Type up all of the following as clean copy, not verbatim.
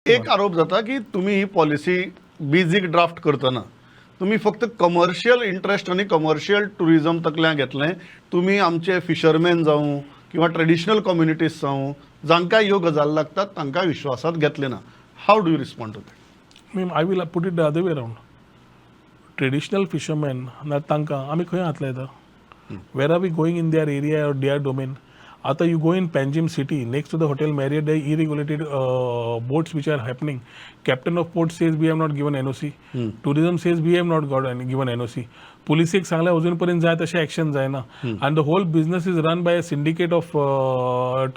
एक आरोप जाता की तुम्ही ही पॉलिसी बेजीक ड्राफ्ट करतना तुम्ही फक्त कमर्शियल इंट्रस्ट आनी कमर्शियल टुरिजम तकल्यां घेतलें. तुमी आमचे फिशरमॅन जावं किंवा ट्रेडिशनल कम्युनिटीज जावं, जांकां ह्यो गजाली लागतात, तांकां विश्वासात घेतलें ना. How do you respond to that? Mean, I will put it the other way round. Traditional fishermen ना, तांकां आमी खंय हात लायता? Where are we going in their area or their domain? आतां you go in Panjim city, next to the Hotel Marriott, the irregulated boats which are happening. Captain of port says we have not given NOC. Tourism says we have not got given NOC. पुलिसेक सांगल्यार अजून पर्यंत जाय तशें action जायना आनी the whole business is run by a syndicate of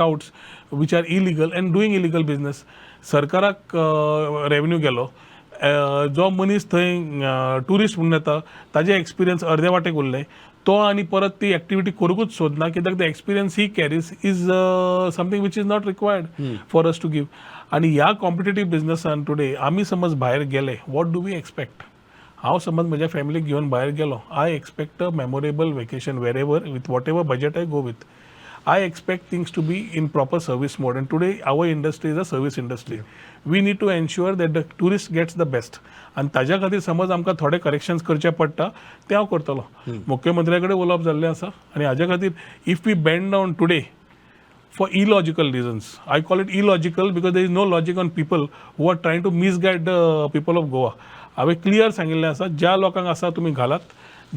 touts which are illegal and doing illegal business. सरकाराक revenue गेलो. जो मनीस थंय ट्युरिस्ट म्हणून येता, ताजे एक्सपिरियन्स अर्दे वाटेक उरले. तो आनी परत ती एक्टिविटी करूंकूच सोदना, कित्याक the experience he carries is something which is not required for us to give. आनी ह्या कॉम्पिटेटीव बिजनसान टुडे आमी समज भायर गेले, what do we expect? हांव समज म्हज्या फॅमिलीक घेवन भायर गेलो, I expect a memorable vacation wherever, with whatever budget I go with. I expect things to be in proper service mode. And today, our industry is a service industry. We need to ensure that the tourist gets the best. आनी ताज्या खातीर समज आमकां थोडे corrections करचे पडटा, ते हांव करतलो. मुख्यमंत्र्या कडेन उलोवप जाल्लें आसा. आनी हाज्या खातीर if we bend down today for illogical reasons. I call it illogical because there is no logic on people who are trying to misguide the people of Goa. हांवें क्लियर सांगिल्लें आसा, ज्या लोकांक आसा तुमी घालात.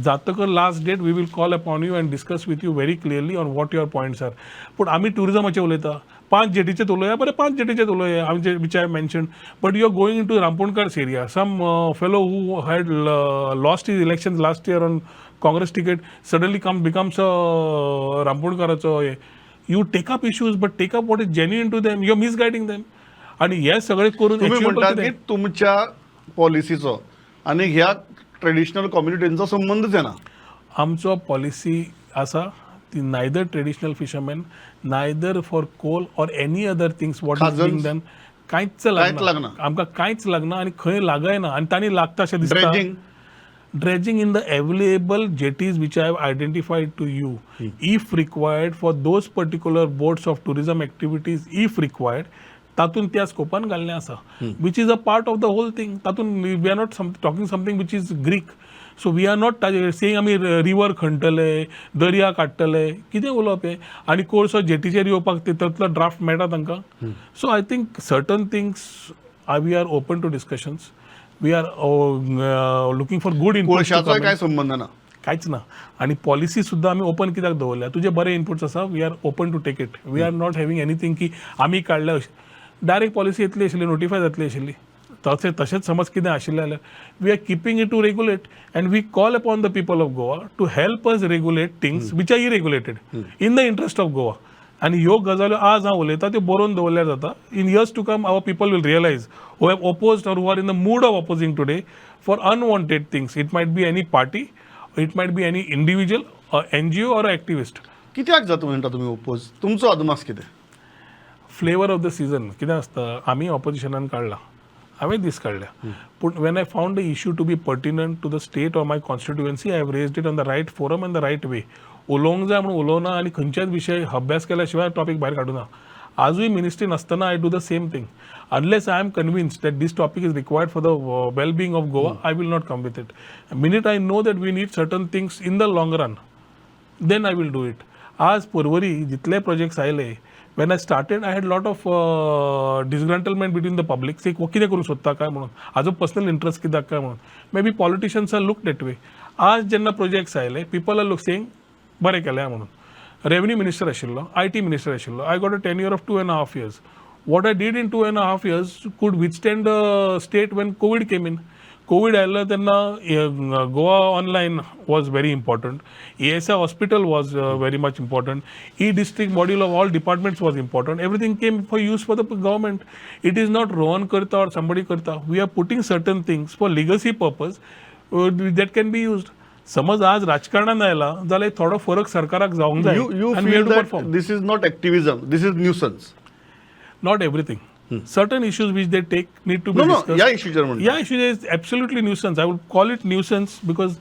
जातकर last date, we will call upon you and discuss with you very clearly on what your points are. पूण आमी ट्युरिजमाचेर उलयता, पांच जेटीचेर उलोवया. बरें, पांच जेटीचेर उलोवया आमचे, which I mention, but you are going to Ramponkars area. Some fellow who had lost his election last year on Congress ticket suddenly come becomes रामपोणकाराचो हे. You take up issues, but take up what is genuine to them. You are misguiding them. आणि हे सगळे करून तुम्ही achievable म्हणटा की कितें? तुमच्या पॉलिसीचो आनी ह्या ट्रेडिशनल कम्युनिटींचो संबंदच येना. आमचो पॉलिसी आसा ती neither traditional fishermen, neither for coal or any other things what is खाजन? बीइंग डन, कांयच कांयच लागना. लागना. आमकां कांयच लागना आनी खंय लागयना आनी तांणी लागता अशें दिसता. Dredging? Dredging in the available jetties which I have identified to you, if required for those particular boats of tourism activities, if required, तातूंत त्या स्कोपान घाल्लें आसा, which is a part of the whole thing. तातूंत we are not talking something which is Greek. So we are not saying आमी river खणटले, दर्या काडटले. कितें उलोवप हें? आनी कोळसो जेटीचेर येवपाक तितूंतलो ड्राफ्ट मेळटा तांकां. So I think certain things are, we are open to discussions. We are looking for good. कोळशाचोय काय संबंद ना? कांयच ना. आनी पॉलिसी सुद्दां आमी ओपन कित्याक दवरल्या? तुजे बरे इनपुट्स आसा, we are open to take it. We are not having anything की आमी काडल्या. डायरेक्ट पॉलिसी येतली आशिल्ली, नोटिफाय जातली आशिल्ली. तशें तशेंच समज कितें आशिल्लें जाल्यार, we are keeping it to regulate and we call upon the people of Goa to help us regulate things which are irregulated in the interest of Goa. आनी ह्यो गजाल्यो आज हांव उलयतां, त्यो बरोवन दवरल्यार जाता. In years to come, our people will realize who have opposed or who are in the mood of opposing today for unwanted things. It might be any party, it might be any individual, NGO or activist. कित्याक जाता म्हणटा तुमी oppose? तुमचो अदमास कितें? Flavour of the season कितें आसता, आमी ऑपोजिशनान काडला, हांवें दीस काडल्या. पूण when I found the issue to be pertinent to the state or my constituency, I have raised it on the right forum and the right way. उलोवंक जाय म्हणून उलोवना आनी खंयच्याच विशय अभ्यास केल्या शिवाय टॉपीक भायर काडूना. आजूय मिनिस्ट्री नासतना I do the same thing. Unless I am convinced that this topic is required for the well being of Goa, I will not come with it. Minute I know that we need certain things in the long run, then I will do it. आज पर्वरी जितले projects आयले, when I started, I had lot of disgruntlement between the public, say कितें करूंक सोदता काय म्हणून, हाजो personal interest कित्याक काय म्हणून. Maybe politicians are look that way. आज जेन्ना प्रोजेक्ट्स आयले, people are look saying बरें केलें म्हणून. रेवेन्यू मिनिस्टर आशिल्लो, IT minister आशिल्लो. I got a tenure of 2.5 years. What I did in 2.5 years could withstand the state when Covid came in. Covid आयलो तेन्ना Goa Online was very important, ESI hospital was very much important, e district module of all departments was important. Everything came for use for the government. It is not Rohan करता or somebody करता. We are putting certain things for legacy purpose that can be used. समज आज राजकारणान आयला जाल्यार थोडो फरक सरकाराक जावंक जाय You you and we feel have to that perform. This is not activism, this is nuisance? Not everything. Certain issues which they take need to be no no discussed. ह्या इश्यूचेर म्हणटा. Yeah, issue is absolutely nuisance. I would call it nuisance because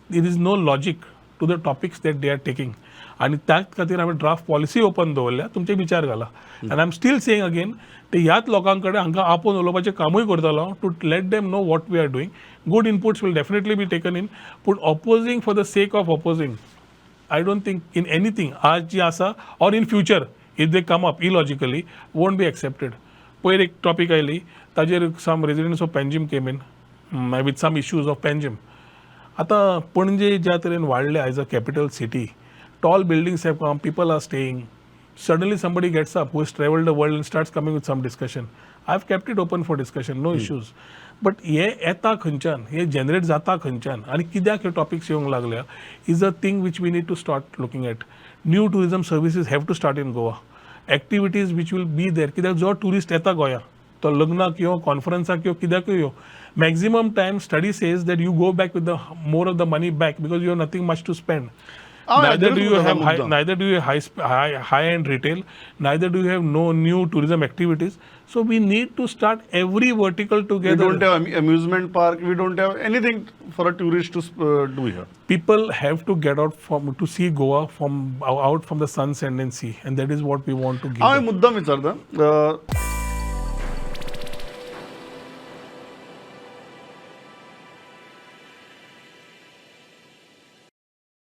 there is no logic to the topics that they are taking. आनी त्याच खातीर हांवें draft policy open दवरल्या, तुमचे विचार घाला. आनी I am still saying again, ते ह्याच लोकां कडेन हांकां आपोवन उलोवपाचें कामूय करतलो to let them know what we are doing. Good inputs will definitely be taken in, पूण opposing for the sake of opposing, I don't think in anything आज जी आसा or in future if they come up illogically won't be accepted. पयर एक topic आयली, ताजेर some residents of Panjim came in with some issues of Panjim. आतां पणजे ज्या तरेन वाडले as a capital city, tall buildings have come, people are staying. Suddenly somebody gets up who has traveled the world and starts coming with some discussion. I've kept it open for discussion, no issues. But हे येता खंयच्यान, हे generate जाता खंयच्यान आनी कित्याक हे topics येवंक लागल्या is a thing which we need to start looking at. New tourism services have to start in Goa, activities which will be there, कित्याक जो ट्युरिस्ट येता गोंया, तो लग्नाक यो, कॉन्फरन्साक यो, कित्याकूय यो, maximum time study says that you go back with the more of the money back because you have nothing much to spend. हांव Neither agree do you with have high, मुद्दाम. Neither do you have high end retail, neither do you have no new tourism activities. So we need to start every vertical We together. Don't have amusement park, we don't have anything for a tourist to do here. People have to get out from to see Goa from out from the sun, sand and sea, and that is what we want to give हांव them. मुद्दाम विचारता.